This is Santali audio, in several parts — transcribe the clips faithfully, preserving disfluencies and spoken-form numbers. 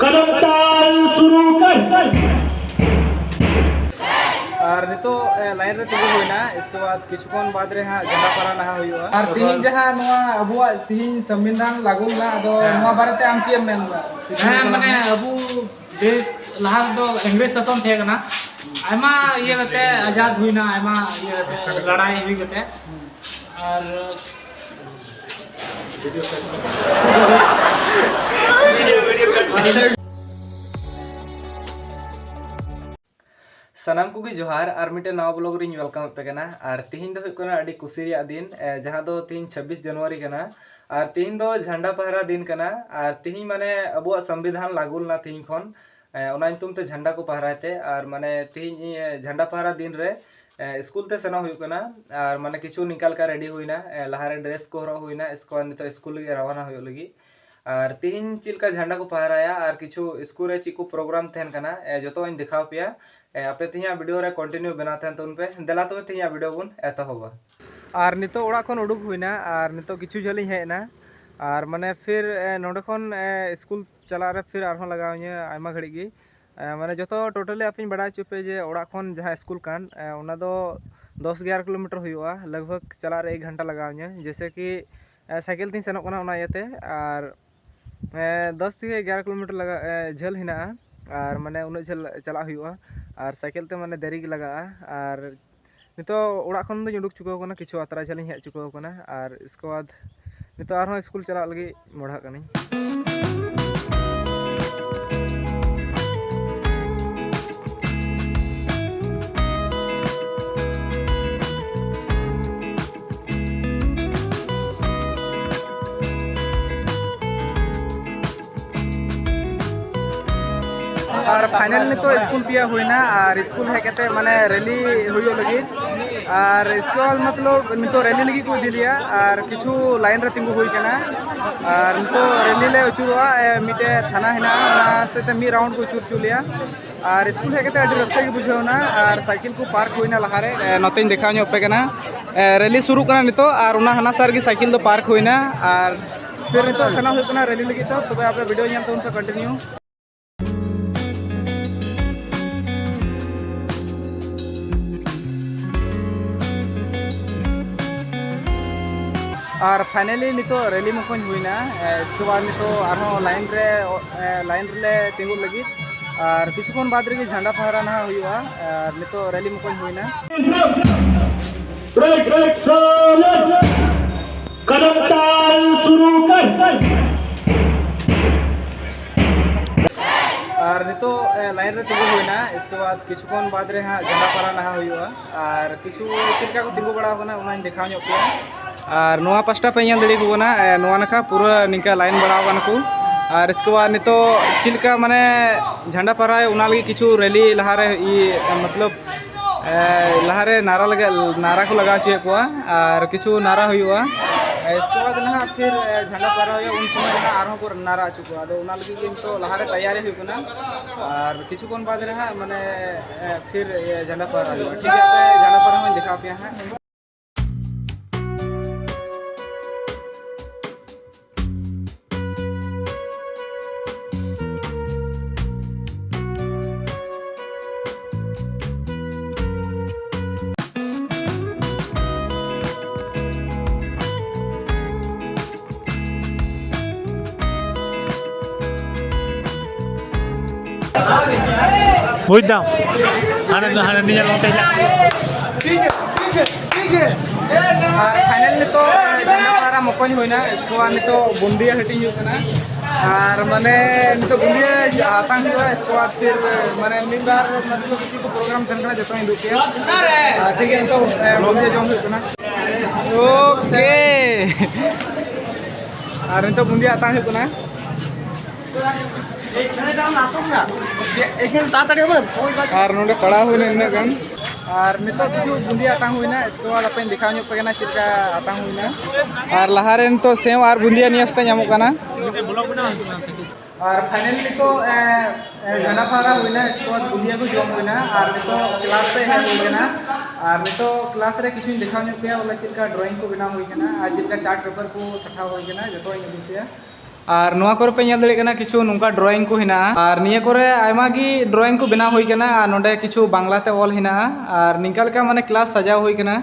कदम ताल शुरू कर। ᱟᱨ ᱱᱤᱛᱚᱜ ᱮ, ᱞᱟᱭᱤᱱ ᱨᱮ ᱛᱤᱸᱜᱩ ᱦᱩᱭᱱᱟ᱾ ᱤᱥᱠᱮ ᱵᱟᱫ ᱠᱤᱪᱷᱩ ᱠᱷᱚᱱ ᱵᱟᱫ ᱨᱮ ᱦᱟᱸᱜ ᱡᱷᱟᱱᱰᱟ ᱯᱟᱦᱨᱟ ᱱᱟᱦᱟᱜ ᱦᱩᱭᱩᱜᱼᱟ᱾ ᱟᱨ ᱛᱤᱦᱤᱧ ᱡᱟᱦᱟᱸ ᱱᱚᱣᱟ ᱟᱵᱚᱣᱟᱜ ᱛᱤᱦᱤᱧ ᱥᱚᱝᱵᱤᱫᱷᱟᱱ ᱞᱟᱹᱜᱩ ᱞᱮᱱᱟ, ᱟᱫᱚ ᱦᱮᱸ᱾ ᱱᱚᱣᱟ ᱵᱟᱨᱮᱛᱮ ᱟᱢ ᱪᱮᱫ ᱮᱢ ᱢᱮᱱ ᱮᱫᱟ? ᱦᱮᱸ, ᱢᱟᱱᱮ ᱟᱵᱚ ᱫᱮᱥ ᱞᱟᱦᱟ ᱫᱚ ᱤᱝᱨᱮᱡᱽ ᱥᱟᱥᱚᱱ ᱛᱟᱦᱮᱸ ᱠᱟᱱᱟ᱾ ᱟᱭᱢᱟ ᱤᱭᱟᱹ ᱠᱟᱛᱮ ᱟᱡᱟᱫ ᱦᱩᱭᱱᱟ, ᱟᱭᱢᱟ ᱤᱭᱟᱹ ᱠᱟᱛᱮ ᱞᱟᱲᱟᱭ ᱦᱩᱭ ᱠᱟᱛᱮ᱾ ᱟᱨ ᱥᱟᱱᱟᱢ ᱠᱚᱜᱮ ᱡᱚᱦᱟᱨ, ᱟᱨ ᱢᱤᱫᱴᱮᱱ ᱱᱟᱣᱟ ᱵᱞᱚᱜ ᱨᱤᱧ ᱣᱮᱞᱠᱟᱢ ᱮᱫ ᱯᱮ ᱠᱟᱱᱟ᱾ ᱟᱨ ᱛᱤᱦᱤᱧ ᱫᱚ ᱦᱩᱭᱩᱜ ᱠᱟᱱᱟ ᱟᱹᱰᱤ ᱠᱩᱥᱤ ᱨᱮᱭᱟᱜ ᱫᱤᱱ, ᱮ, ᱡᱟᱦᱟᱸ ᱫᱚ ᱛᱤᱦᱤᱧ ᱪᱷᱟᱵᱵᱤᱥ ᱡᱟᱱᱩᱣᱟᱨᱤ ᱠᱟᱱᱟ᱾ ᱟᱨ ᱛᱤᱦᱤᱧ ᱫᱚ ᱡᱷᱟᱱᱰᱟ ᱯᱟᱦᱨᱟ ᱫᱤᱱ ᱠᱟᱱᱟ᱾ ᱟᱨ ᱛᱤᱦᱤᱧ ᱢᱟᱱᱮ ᱟᱵᱚᱣᱟᱜ ᱥᱚᱝᱵᱤᱫᱷᱟᱱ ᱞᱟᱹᱜᱩ ᱞᱮᱱᱟ ᱛᱤᱦᱤᱧ ᱠᱷᱚᱱ, ᱮ, ᱚᱱᱟ ᱧᱩᱛᱩᱢ ᱛᱮ ᱡᱷᱟᱱᱰᱟ ᱠᱚ ᱯᱟᱦᱨᱟᱭ ᱛᱮ᱾ ᱟᱨ ᱢᱟᱱᱮ ᱛᱤᱦᱤᱧ, ᱮ, ᱡᱷᱟᱱᱰᱟ ᱯᱟᱦᱨᱟ ᱫᱤᱱ ᱨᱮ, ᱮ, ᱥᱠᱩᱞ ᱛᱮ ᱥᱮᱱᱚᱜ ᱦᱩᱭᱩᱜ ᱠᱟᱱᱟ᱾ ᱟᱨ ᱢᱟᱱᱮ ᱠᱤᱪᱷᱩ ᱱᱤᱝᱠᱟ ᱞᱮᱠᱟ ᱨᱮᱰᱤ ᱦᱩᱭᱱᱟ, ᱮ, ᱞᱟᱦᱟᱨᱮ ᱰᱨᱮᱥ ᱠᱚ ᱦᱚᱨᱚᱜ ᱦᱩᱭᱱᱟ, ᱤᱥᱠᱮ ᱵᱟᱫ ᱱᱤᱛᱚᱜ ᱥᱠᱩᱞ ᱞᱟᱹᱜᱤᱫ ᱨᱟᱣᱟᱱᱟ ᱦᱩᱭᱩᱜ ᱞᱟᱹᱜᱤᱫ᱾ ᱟᱨ ᱛᱤᱦᱤᱧ ᱪᱮᱫ ᱞᱮᱠᱟ ᱡᱷᱟᱱᱰᱟ ᱠᱚ ᱯᱟᱦᱨᱟᱭᱟ ᱟᱨ ᱠᱤᱪᱷᱩ ᱥᱠᱩᱞ ᱨᱮ ᱪᱮᱫ ᱠᱚ ᱯᱨᱳᱜᱨᱟᱢ ᱛᱟᱦᱮᱱ ᱠᱟᱱᱟ, ᱮ, ᱡᱚᱛᱚᱧ ᱫᱮᱠᱷᱟᱣ ᱯᱮᱭᱟ᱾ ᱮ, ᱟᱯᱮ ᱛᱮᱦᱮᱧᱟᱜ ᱵᱷᱤᱰᱤᱭᱳ ᱨᱮ ᱠᱚᱱᱴᱤᱱᱤᱭᱩ ᱵᱮᱱᱟᱣ ᱛᱟᱦᱮᱱ ᱛᱟᱵᱚᱱ ᱯᱮ᱾ ᱫᱮᱞᱟ ᱛᱚᱵᱮ ᱛᱮᱦᱮᱧᱟᱜ ᱵᱷᱤᱰᱤᱭᱳ ᱵᱚᱱ ᱮᱛᱚᱦᱚᱵᱟ᱾ ᱟᱨ ᱱᱤᱛᱚᱜ ᱚᱲᱟᱜ ᱠᱷᱚᱱ ᱩᱰᱩᱠ ᱦᱩᱭᱱᱟ, ᱟᱨ ᱱᱤᱛᱚᱜ ᱠᱤᱪᱷᱩ ᱡᱷᱟᱹᱞ ᱤᱧ ᱦᱮᱡ ᱮᱱᱟ᱾ ᱟᱨ ᱢᱟᱱᱮ ᱯᱷᱤᱨ, ᱮ, ᱱᱚᱸᱰᱮ ᱠᱷᱚᱱ, ᱮ, ᱥᱠᱩᱞ ᱪᱟᱞᱟᱜ ᱨᱮ ᱯᱷᱤᱨ ᱟᱨᱦᱚᱸ ᱞᱟᱜᱟᱣ ᱤᱧᱟᱹ ᱟᱭᱢᱟ ᱜᱷᱟᱹᱲᱤᱡ ᱜᱮ᱾ ᱮ, ᱢᱟᱱᱮ ᱡᱚᱛᱚ ᱴᱳᱴᱟᱞᱤ ᱟᱯᱮᱧ ᱵᱟᱲᱟᱭ ᱦᱚᱪᱚ ᱯᱮ ᱡᱮ ᱚᱲᱟᱜ ᱠᱷᱚᱱ ᱡᱟᱦᱟᱸ ᱥᱠᱩᱞ ᱠᱟᱱ, ᱮ, ᱚᱱᱟ ᱫᱚ ᱫᱚᱥ ᱮᱜᱟᱨᱚ ᱠᱤᱞᱳᱢᱤᱴᱟᱨ ᱦᱩᱭᱩᱜᱼᱟ᱾ ᱞᱟᱜᱽ ᱵᱷᱟᱜᱽ ᱪᱟᱞᱟᱜ ᱨᱮ ᱮᱠ ᱜᱷᱚᱱᱴᱟ ᱞᱟᱜᱟᱣ ᱤᱧᱟᱹ, ᱡᱮᱭᱥᱮ ᱠᱤ, ᱮ, ᱥᱟᱭᱠᱮᱞ ᱛᱤᱧ ᱥᱮᱱᱚᱜ ᱠᱟᱱᱟ ᱚᱱᱟ ᱤᱭᱟᱹᱛᱮ᱾ ᱟᱨ ᱮ, ᱫᱚᱥ ᱛᱷᱮᱠᱮ ᱮᱜᱟᱨᱚ ᱠᱤᱞᱳᱢᱤᱴᱟᱨ ᱞᱟᱜᱟ-, ᱮ, ᱡᱷᱟᱹᱞ ᱦᱮᱱᱟᱜᱼᱟ᱾ ᱟᱨ ᱢᱟᱱᱮ ᱩᱱᱟᱹᱜ ᱡᱷᱟᱹᱞ ᱪᱟᱞᱟᱜ ᱦᱩᱭᱩᱜᱼᱟ, ᱟᱨ ᱥᱟᱭᱠᱮᱞ ᱛᱮ ᱢᱟᱱᱮ ᱫᱮᱨᱤ ᱜᱮ ᱞᱟᱜᱟᱜᱼᱟ᱾ ᱟᱨ ᱱᱤᱛᱚᱜ ᱚᱲᱟᱜ ᱠᱷᱚᱱ ᱫᱚᱧ ᱩᱰᱩᱠ ᱪᱩᱠᱟᱹᱣ ᱟᱠᱟᱱᱟ, ᱠᱤᱪᱷᱩ ᱟᱛᱨᱟ ᱡᱷᱟᱹᱞ ᱤᱧ ᱦᱮᱡ ᱪᱩᱠᱟᱹᱣ ᱟᱠᱟᱱᱟ᱾ ᱟᱨ ᱤᱥᱠᱮ ᱵᱟᱫ ᱱᱤᱛᱚᱜ ᱟᱨᱦᱚᱸ ᱥᱠᱩᱞ ᱪᱟᱞᱟᱜ ᱞᱟᱹᱜᱤᱫ ᱢᱚᱲᱦᱟᱜ ᱠᱟᱹᱱᱟᱹᱧ᱾ ᱟᱨ ᱯᱷᱟᱭᱱᱟᱞ ᱱᱤᱛᱚᱜ ᱥᱠᱩᱞ ᱛᱤᱭᱟᱹᱜ ᱦᱩᱭᱱᱟ, ᱟᱨ ᱥᱠᱩᱞ ᱦᱮᱡ ᱠᱟᱛᱮ ᱢᱟᱱᱮ ᱨᱮᱞᱤ ᱦᱩᱭᱩᱜ ᱞᱟᱹᱜᱤᱫ, ᱟᱨ ᱥᱠᱩᱞ ᱢᱚᱛᱞᱚᱵ ᱱᱤᱛᱚᱜ ᱨᱮᱞᱤ ᱞᱟᱹᱜᱤᱫ ᱠᱚ ᱤᱫᱤ ᱞᱮᱭᱟ᱾ ᱟᱨ ᱠᱤᱪᱷᱩ ᱞᱟᱭᱤᱱ ᱨᱮ ᱛᱤᱸᱜᱩ ᱦᱩᱭ ᱠᱟᱱᱟ, ᱟᱨ ᱱᱤᱛᱚᱜ ᱨᱮᱞᱤ ᱞᱮ ᱟᱹᱪᱩᱨᱚᱜᱼᱟ᱾ ᱮ, ᱢᱤᱫᱴᱮᱡ ᱛᱷᱟᱱᱟ ᱦᱮᱱᱟᱜᱼᱟ, ᱚᱱᱟ ᱥᱮᱫ ᱛᱮ ᱢᱤᱫ ᱨᱟᱣᱩᱱᱰ ᱠᱚ ᱟᱹᱪᱩᱨ ᱦᱚᱪᱚ ᱞᱮᱭᱟ᱾ ᱟᱨ ᱥᱠᱩᱞ ᱦᱮᱡ ᱠᱟᱛᱮ ᱟᱹᱰᱤ ᱨᱟᱹᱥᱠᱟᱹ ᱜᱮ ᱵᱩᱡᱷᱟᱹᱣ ᱮᱱᱟ, ᱟᱨ ᱥᱟᱭᱠᱮᱞ ᱠᱚ ᱯᱟᱨᱠ ᱦᱩᱭᱱᱟ ᱞᱟᱦᱟᱨᱮ᱾ ᱮ, ᱱᱚᱛᱮᱧ ᱫᱮᱠᱷᱟᱣ ᱧᱚᱜ ᱟᱯᱮ ᱠᱟᱱᱟ᱾ ᱮ, ᱨᱮᱞᱤ ᱥᱩᱨᱩᱜ ᱠᱟᱱᱟ ᱱᱤᱛᱚᱜ, ᱟᱨ ᱚᱱᱟ ᱦᱟᱱᱟ ᱥᱟ ᱨᱮᱜᱮ ᱥᱟᱭᱠᱮᱞ ᱫᱚ ᱯᱟᱨᱠ ᱦᱩᱭᱱᱟ᱾ ᱟᱨ ᱯᱷᱤᱨ ᱱᱤᱛᱚᱜ ᱥᱮᱱᱚᱜ ᱦᱩᱭᱩᱜ ᱠᱟᱱᱟ ᱨᱮᱞᱤ ᱞᱟᱹᱜᱤᱫ ᱛᱮ᱾ ᱛᱚᱵᱮ ᱟᱯᱮ ᱵᱷᱤᱰᱤᱭᱳ ᱧᱮᱞ ᱛᱟᱵᱚᱱ ᱯᱮ ᱠᱚᱱᱴᱤᱱᱤᱭᱩ᱾ ᱟᱨ finally ᱱᱤᱛᱚᱜ ᱨᱮᱞᱤ ᱢᱚᱠᱚᱧ ᱦᱩᱭᱱᱟ᱾ ᱮ, ᱤᱥᱠᱮ ᱵᱟᱫ ᱱᱤᱛᱚᱜ ᱟᱨᱦᱚᱸ line ᱨᱮ, ᱮ, line ᱨᱮᱞᱮ ᱛᱤᱸᱜᱩᱱ ᱞᱟᱹᱜᱤᱫ᱾ ᱟᱨ ᱠᱤᱪᱷᱩ ᱠᱷᱚᱱ ᱵᱟᱫ ᱨᱮᱜᱮ ᱡᱷᱟᱱᱰᱟ ᱯᱷᱟᱦᱨᱟ ᱱᱟᱦᱟᱜ ᱦᱩᱭᱩᱜᱼᱟ᱾ ᱟᱨ ᱱᱤᱛᱚᱜ ᱨᱮᱞᱤ ᱢᱚᱠᱚᱧ ᱦᱩᱭᱱᱟ᱾ ᱵᱨᱮᱠ, ᱵᱨᱮᱠ, ᱥᱟᱞᱮ᱾ ᱠᱟᱫᱟᱢ ᱛᱟᱞ ᱥᱩᱨᱩ ᱠᱟᱨ᱾ ᱟᱨ ᱱᱤᱛᱚᱜ, ᱮ, line ᱨᱮ ᱛᱤᱸᱜᱩ ᱦᱩᱭᱱᱟ᱾ ᱤᱥᱠᱮ ᱵᱟᱫ ᱠᱤᱪᱷᱩ ᱠᱷᱚᱱ ᱵᱟᱫ ᱨᱮ ᱦᱟᱸᱜ ᱡᱷᱟᱱᱰᱟ ᱯᱷᱟᱦᱨᱟ ᱱᱟᱦᱟᱜ ᱦᱩᱭᱩᱜᱼᱟ᱾ ᱟᱨ ᱠᱤᱪᱷᱩ ᱪᱮᱫ ᱞᱮᱠᱟ ᱠᱚ ᱛᱤᱸᱜᱩ ᱵᱟᱲᱟ ᱟᱠᱟᱱᱟ, ᱚᱱᱟᱧ ᱫᱮᱠᱷᱟᱣ ᱧᱚᱜ ᱯᱮᱭᱟ᱾ ᱟᱨ ᱱᱚᱣᱟ ᱯᱟᱥᱴᱟ ᱯᱮ ᱧᱮᱞ ᱫᱟᱲᱮᱭᱟᱠᱚ ᱠᱟᱱᱟ, ᱮ, ᱱᱚᱣᱟ ᱱᱟᱠᱷᱟ ᱯᱩᱨᱟᱹ ᱱᱤᱝᱠᱟ line ᱵᱟᱲᱟᱣ ᱟᱠᱟᱱᱟ ᱠᱚ᱾ ᱟᱨ ᱤᱥᱠᱮ ᱵᱟᱫ ᱱᱤᱛᱚᱜ ᱪᱮᱫ ᱞᱮᱠᱟ ᱢᱟᱱᱮ ᱡᱷᱟᱱᱰᱟ ᱯᱷᱟᱦᱨᱟ ᱦᱩᱭᱩᱜ, ᱚᱱᱟ ᱞᱟᱹᱜᱤᱫ ᱠᱤᱪᱷᱩ ᱨᱮᱞᱤ ᱞᱟᱦᱟᱨᱮ ᱤᱭᱟᱹ, ᱢᱚᱛᱞᱚᱵ, ᱮ, ᱞᱟᱦᱟᱨᱮ ᱱᱟᱨᱟ ᱞᱟᱜᱟ-, ᱱᱟᱨᱟ ᱠᱚ ᱞᱟᱜᱟᱣ ᱦᱚᱪᱚᱭᱮᱫ ᱠᱚᱣᱟ᱾ ᱟᱨ ᱠᱤᱪᱷᱩ ᱱᱟᱨᱟ ᱦᱩᱭᱩᱜᱼᱟ᱾ ᱮ, ᱤᱥᱠᱮ ᱵᱟᱫ ᱱᱟᱦᱟᱜ ᱯᱷᱤᱨ, ᱮ, ᱡᱷᱟᱱᱰᱟ ᱯᱷᱟᱦᱨᱟ ᱦᱩᱭᱩᱜᱼᱟ, ᱩᱱ ᱥᱚᱢᱚᱭ ᱱᱟᱦᱟᱜ ᱟᱨᱦᱚᱸ ᱠᱚ ᱱᱟᱨᱟ ᱦᱚᱪᱚ ᱠᱚᱣᱟ᱾ ᱟᱫᱚ ᱚᱱᱟ ᱞᱟᱹᱜᱤᱫ ᱜᱮ ᱱᱤᱛᱚᱜ ᱞᱟᱦᱟᱨᱮ ᱛᱮᱭᱟᱨᱤ ᱦᱩᱭᱩᱜ ᱠᱟᱱᱟ᱾ ᱟᱨ ᱠᱤᱪᱷᱩ ᱠᱷᱚᱱ ᱵᱟᱫ ᱨᱮ ᱦᱟᱸᱜ ᱢᱟᱱᱮ, ᱮ, ᱯᱷᱤᱨ ᱤᱭᱟᱹ ᱡᱷᱟᱱᱰᱟ ᱯᱷᱟᱦᱨᱟ ᱦᱩᱭᱩᱜᱼᱟ᱾ ᱴᱷᱤᱠ ᱜᱮᱭᱟ, ᱟᱯᱮ ᱡᱷᱟᱱᱰᱟ ᱯᱷᱟᱦᱨᱟ ᱦᱚᱸᱧ ᱫᱮᱠᱷᱟᱣ ᱯᱮᱭᱟ ᱦᱟᱸᱜ᱾ ᱵᱩᱡᱽ ᱫᱟᱢ? ᱦᱟᱱᱮ ᱫᱚ, ᱦᱟᱱᱮ ᱱᱤᱭᱟᱹ ᱱᱚᱛᱮ ᱦᱮᱱᱟᱜ᱾ ᱟᱨ final ᱱᱤᱛᱚᱜ, ᱮ, ᱡᱷᱟᱱᱰᱟ ᱯᱟᱭᱨᱟ ᱢᱚᱠᱚᱧ ᱦᱩᱭᱱᱟ, ᱤᱥᱠᱮ ᱵᱟᱫ ᱱᱤᱛᱚᱜ ᱵᱩᱸᱫᱤᱭᱟ ᱦᱟᱹᱴᱤᱧ ᱦᱩᱭᱩᱜ ᱠᱟᱱᱟ᱾ ᱟᱨ ᱢᱟᱱᱮ ᱱᱤᱛᱚᱜ ᱵᱩᱸᱫᱤᱭᱟ ᱟᱛᱟᱝ ᱦᱩᱭᱩᱜᱼᱟ, ᱤᱥᱠᱮ ᱵᱟᱫ ᱯᱷᱤᱨ ᱢᱟᱱᱮ ᱢᱤᱫ ᱵᱟᱨ ᱢᱚᱛᱞᱚᱵ ᱠᱤᱪᱷᱩ ᱠᱚ program ᱛᱟᱦᱮᱱ ᱠᱟᱱᱟ, ᱡᱚᱛᱚᱧ ᱩᱫᱩᱜ ᱯᱮᱭᱟ᱾ ᱟᱨ ᱴᱷᱤᱠ ᱜᱮᱭᱟ, ᱱᱤᱛᱚᱜ, ᱮ, ᱵᱩᱸᱫᱤᱭᱟ ᱡᱚᱢ ᱦᱩᱭᱩᱜ ᱠᱟᱱᱟ᱾ OK᱾ ᱟᱨ ᱱᱤᱛᱚᱜ ᱵᱩᱸᱫᱤᱭᱟ ᱟᱛᱟᱝ ᱦᱩᱭᱩᱜ ᱠᱟᱱᱟ᱾ ᱮᱠᱷᱮᱱ ᱛᱟᱲᱟᱛᱟᱲᱤ ᱦᱚᱵᱮ᱾ ᱟᱨ ᱱᱚᱰᱮ ᱯᱟᱲᱟᱣ ᱦᱩᱭᱱᱟ ᱤᱱᱟᱹᱜ ᱜᱟᱱ᱾ ᱟᱨ ᱱᱤᱛᱚᱜ ᱠᱤᱪᱷᱩ ᱵᱩᱸᱫᱤᱭᱟ ᱟᱛᱟᱝ ᱦᱩᱭᱱᱟ, ᱤᱥᱠᱮ ᱵᱟᱫ ᱟᱯᱮᱧ ᱫᱮᱠᱷᱟᱣ ᱧᱚᱜ ᱯᱮ ᱠᱟᱱᱟ ᱪᱮᱫ ᱞᱮᱠᱟ ᱟᱛᱟᱝ ᱦᱩᱭᱱᱟ᱾ ᱟᱨ ᱞᱟᱦᱟᱨᱮ ᱱᱤᱛᱚᱜ ᱥᱮᱣ ᱟᱨ ᱵᱩᱸᱫᱤᱭᱟ ᱱᱤᱭᱟᱹ ᱥᱟᱛᱮ ᱧᱟᱢᱚᱜ ᱠᱟᱱᱟ᱾ ᱟᱨ finally ᱱᱤᱛᱚᱜ, ᱮ, ᱮ, ᱡᱷᱟᱱᱰᱟ ᱯᱷᱟᱦᱨᱟ ᱦᱩᱭᱱᱟ, ᱤᱥᱠᱮ ᱵᱟᱫ ᱵᱩᱸᱫᱤᱭᱟ ᱠᱚ ᱡᱚᱢ ᱦᱩᱭᱱᱟ, ᱟᱨ ᱱᱤᱛᱚᱜ class ᱥᱮᱫ ᱦᱮᱡ ᱦᱩᱭ ᱠᱟᱱᱟ᱾ ᱟᱨ ᱱᱤᱛᱚᱜ class ᱨᱮ ᱠᱤᱪᱷᱩᱧ ᱫᱮᱠᱷᱟᱣ ᱧᱚᱜ ᱯᱮᱭᱟ, ᱵᱚᱞᱮ ᱪᱮᱫ ᱞᱮᱠᱟ drawing ᱠᱚ ᱵᱮᱱᱟᱣ ᱦᱩᱭ ᱠᱟᱱᱟ ᱟᱨ ᱪᱮᱫ ᱞᱮᱠᱟ chart paper ᱠᱚ ᱥᱟᱯᱷᱟ ᱦᱩᱭ ᱠᱟᱱᱟ, ᱡᱚᱛᱚᱧ ᱩᱫᱩᱜ ᱯᱮᱭᱟ᱾ ᱟᱨ ᱱᱚᱣᱟ ᱠᱚᱨᱮ ᱯᱮ ᱧᱮᱞ ᱫᱟᱲᱮᱭᱟᱜ ᱠᱟᱱᱟ, ᱠᱤᱪᱷᱩ ᱱᱚᱝᱠᱟ drawing ᱠᱚ ᱦᱮᱱᱟᱜᱼᱟ᱾ ᱟᱨ ᱱᱤᱭᱟᱹ ᱠᱚᱨᱮ ᱟᱭᱢᱟ ᱜᱮ drawing ᱠᱚ ᱵᱮᱱᱟᱣ ᱦᱩᱭ ᱠᱟᱱᱟ᱾ ᱟᱨ ᱱᱚᱰᱮ ᱠᱤᱪᱷᱩ ᱵᱟᱝᱞᱟ ᱛᱮ ᱚᱞ ᱦᱮᱱᱟᱜᱼᱟ᱾ ᱟᱨ ᱱᱤᱝᱠᱟ ᱞᱮᱠᱟ ᱢᱟᱱᱮ class ᱥᱟᱡᱟᱣ ᱦᱩᱭ ᱠᱟᱱᱟ᱾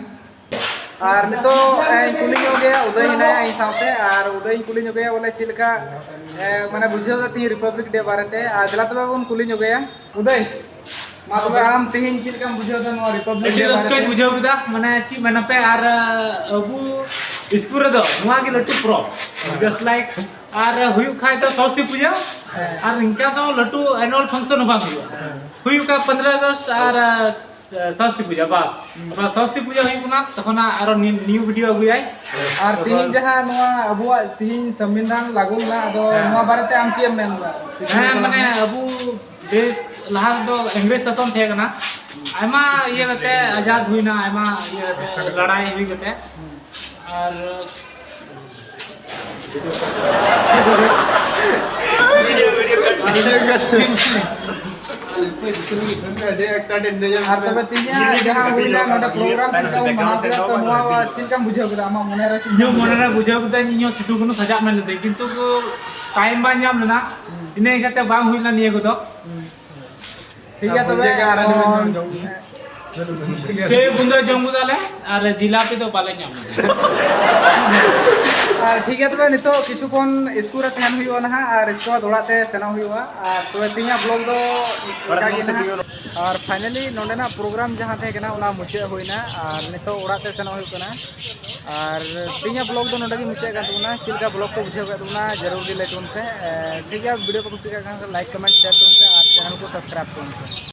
ᱟᱨ ᱱᱤᱛᱚᱜ ᱤᱧ ᱠᱩᱞᱤ ᱧᱚᱜᱮᱭᱟ, ᱩᱫᱟᱹᱭ ᱦᱮᱱᱟᱭᱟ ᱤᱧ ᱥᱟᱶᱛᱮ, ᱟᱨ ᱩᱫᱟᱹᱭ ᱤᱧ ᱠᱩᱞᱤ ᱧᱚᱜᱮᱭᱟ ᱵᱚᱞᱮ ᱪᱮᱫ ᱞᱮᱠᱟ ᱮ, ᱢᱟᱱᱮ ᱵᱩᱡᱷᱟᱹᱣ ᱫᱟ ᱛᱤᱦᱤᱧ ᱨᱤᱯᱟᱵᱽᱞᱤᱠ ᱰᱮ ᱵᱟᱨᱮᱛᱮ᱾ ᱟᱨ ᱫᱮᱞᱟ ᱛᱚᱵᱮ ᱵᱚᱱ ᱠᱩᱞᱤ ᱧᱚᱜᱮᱭᱟ᱾ ᱩᱫᱟᱹᱭ, ᱢᱟ ᱛᱚᱵᱮ ᱟᱢ ᱛᱤᱦᱤᱧ ᱪᱮᱫ ᱞᱮᱠᱟᱢ ᱵᱩᱡᱷᱟᱹᱣ ᱫᱟ ᱱᱚᱣᱟ ᱨᱤᱯᱟᱵᱽᱞᱤᱠ ᱟᱹᱰᱤ ᱰᱮ ᱨᱟᱹᱥᱠᱟᱹᱧ ᱵᱟᱨᱮᱛᱮ? ᱵᱩᱡᱷᱟᱹᱣ ᱠᱮᱫᱟ, ᱢᱟᱱᱮ ᱪᱮᱫ ᱢᱮᱱᱟᱯᱮ, ᱟᱨ ᱟᱵᱚ ᱥᱠᱩᱞ ᱨᱮᱫᱚ ᱱᱚᱣᱟ ᱜᱮ ᱞᱟᱹᱴᱩ ᱯᱚᱨᱚᱵᱽ, just like ᱟᱨ ᱦᱩᱭᱩᱜ ᱠᱷᱟᱡ ᱫᱚ ᱥᱚᱨᱚᱥᱚᱛᱤ ᱯᱩᱡᱟᱹ, ᱟᱨ ᱤᱱᱠᱟ ᱫᱚ ᱞᱟᱹᱴᱩ annual function ᱦᱚᱸ ᱵᱟᱝ ᱦᱩᱭᱩᱜᱼᱟ᱾ ᱦᱩᱭᱩᱜ ᱠᱷᱟᱡ ᱯᱚᱱᱨᱚᱭ ᱟᱜᱚᱥᱴ ᱟᱨ ᱥᱚᱨᱚᱥᱚᱛᱤ ᱯᱩᱡᱟᱹ, ᱵᱟᱥ᱾ ᱦᱩᱸ᱾ ᱚᱱᱟ ᱥᱚᱨᱚᱥᱚᱛᱤ ᱯᱩᱡᱟᱹ ᱦᱩᱭᱩᱜ ᱠᱟᱱᱟ, ᱛᱚᱠᱷᱚᱱ ᱟᱨᱚ new, new video ᱟᱹᱜᱩᱭᱟᱭ᱾ ᱟᱨ ᱛᱤᱦᱤᱧ ᱡᱟᱦᱟᱸ ᱱᱚᱣᱟ ᱟᱵᱚᱣᱟᱜ ᱛᱤᱦᱤᱧ ᱥᱚᱝᱵᱤᱫᱷᱟᱱ ᱞᱟᱹᱜᱩ ᱞᱮᱱᱟ, ᱟᱫᱚ ᱦᱮᱸ᱾ ᱱᱚᱣᱟ ᱵᱟᱨᱮᱛᱮ ᱟᱢ ᱪᱮᱫ ᱮᱢ ᱢᱮᱱ ᱮᱫᱟ? ᱦᱮᱸ, ᱢᱟᱱᱮ ᱟᱵᱚ ᱫᱮᱥ ᱞᱟᱦᱟ ᱫᱚ ᱤᱝᱨᱮᱡᱽ ᱥᱟᱥᱚᱱ ᱛᱟᱦᱮᱸ ᱠᱟᱱᱟ, ᱟᱭᱢᱟ ᱤᱭᱟᱹ ᱠᱟᱛᱮ ᱟᱡᱟᱫ ᱦᱩᱭᱱᱟ, ᱟᱭᱢᱟ ᱤᱭᱟᱹ ᱠᱟᱛᱮ ᱞᱟᱲᱟᱭ ᱦᱩᱭ ᱠᱟᱛᱮ, ᱟᱨ ᱟᱹᱰᱤ excited ᱱᱤᱭᱟᱹ ᱟᱨ ᱛᱚᱵᱮ ᱛᱮᱦᱮᱧᱟᱜ ᱡᱟᱦᱟᱸ ᱦᱩᱭᱱᱟ ᱱᱚᱰᱮ program ᱪᱮᱫ ᱞᱮᱠᱟ ᱵᱚᱱ ᱢᱟᱱᱟᱣ ᱠᱮᱫᱟ, ᱛᱚ ᱱᱚᱣᱟ ᱪᱮᱫ ᱞᱮᱠᱟᱢ ᱵᱩᱡᱷᱟᱹᱣ ᱠᱮᱫᱟ ᱟᱢᱟᱜ ᱢᱚᱱᱮ ᱨᱮ? ᱤᱧᱟᱹᱜ ᱢᱚᱱᱮ ᱨᱮ ᱵᱩᱡᱷᱟᱹᱣ ᱠᱮᱫᱟᱹᱧ, ᱤᱧ ᱦᱚᱸ ᱥᱤᱫᱩ ᱠᱟᱹᱱᱦᱩ ᱥᱟᱡᱟᱜ ᱢᱮᱱ ᱞᱮᱫᱟᱹᱧ, ᱠᱤᱱᱛᱩ time ᱵᱟᱝ ᱧᱟᱢ ᱞᱮᱱᱟ, ᱤᱱᱟᱹ ᱤᱭᱠᱟᱹᱛᱮ ᱵᱟᱝ ᱦᱩᱭ ᱞᱮᱱᱟ ᱱᱤᱭᱟᱹ ᱠᱚᱫᱚ᱾ ᱴᱷᱤᱠ ᱜᱮᱭᱟ ᱛᱚᱵᱮ, ᱟᱨ ᱥᱮ ᱵᱩᱸᱫᱟᱹ ᱡᱚᱢ ᱠᱮᱫᱟᱞᱮ ᱟᱨ ᱡᱤᱞᱟᱯᱤ ᱫᱚ ᱵᱟᱞᱮ ᱧᱟᱢ ᱞᱮᱫᱟ᱾ ᱟᱨ ᱴᱷᱤᱠ ᱜᱮᱭᱟ ᱛᱚᱵᱮ, ᱱᱤᱛᱚᱜ ᱠᱤᱪᱷᱩ ᱠᱷᱚᱱ ᱥᱠᱩᱞ ᱨᱮ ᱛᱟᱦᱮᱱ ᱦᱩᱭᱩᱜᱼᱟ ᱱᱟᱦᱟᱜ, ᱟᱨ ᱤᱥᱠᱮ ᱵᱟᱫ ᱚᱲᱟᱜ ᱛᱮ ᱥᱮᱱᱚᱜ ᱦᱩᱭᱩᱜᱼᱟ᱾ ᱟᱨ ᱛᱚᱵᱮ ᱛᱮᱦᱮᱧᱟᱜ vlog ᱫᱚ ᱤᱱᱠᱟ ᱜᱮ ᱱᱟᱦᱟᱜ᱾ ᱟᱨ finally ᱱᱚᱰᱮᱱᱟᱜ program ᱡᱟᱦᱟᱸ ᱛᱟᱦᱮᱸ ᱠᱟᱱᱟ, ᱚᱱᱟ ᱢᱩᱪᱟᱹᱫ ᱦᱩᱭᱱᱟ, ᱟᱨ ᱱᱤᱛᱚᱜ ᱚᱲᱟᱜ ᱛᱮ ᱥᱮᱱᱚᱜ ᱦᱩᱭᱩᱜ ᱠᱟᱱᱟ᱾ ᱟᱨ ᱛᱮᱦᱮᱧᱟᱜ vlog ᱫᱚ ᱱᱚᱰᱮ ᱜᱮ ᱢᱩᱪᱟᱹᱫ ᱠᱟᱱ ᱛᱟᱵᱚᱱᱟ᱾ ᱪᱮᱫ ᱞᱮᱠᱟ vlog ᱠᱚ ᱵᱩᱡᱷᱟᱹᱣ ᱠᱮᱫ ᱛᱟᱵᱚᱱᱟ, ᱡᱟᱹᱨᱩᱲ ᱜᱮ ᱞᱟᱹᱭ ᱛᱟᱵᱚᱱ ᱯᱮ᱾ ᱮ, ᱴᱷᱤᱠ ᱜᱮᱭᱟ, video ᱠᱚ ᱠᱩᱥᱤ ᱠᱟᱜ ᱠᱷᱟᱱ like, comment, share ᱛᱟᱵᱚᱱ ᱯᱮ ᱟᱨ channel ᱠᱚ subscribe ᱛᱟᱵᱚᱱ ᱯᱮ᱾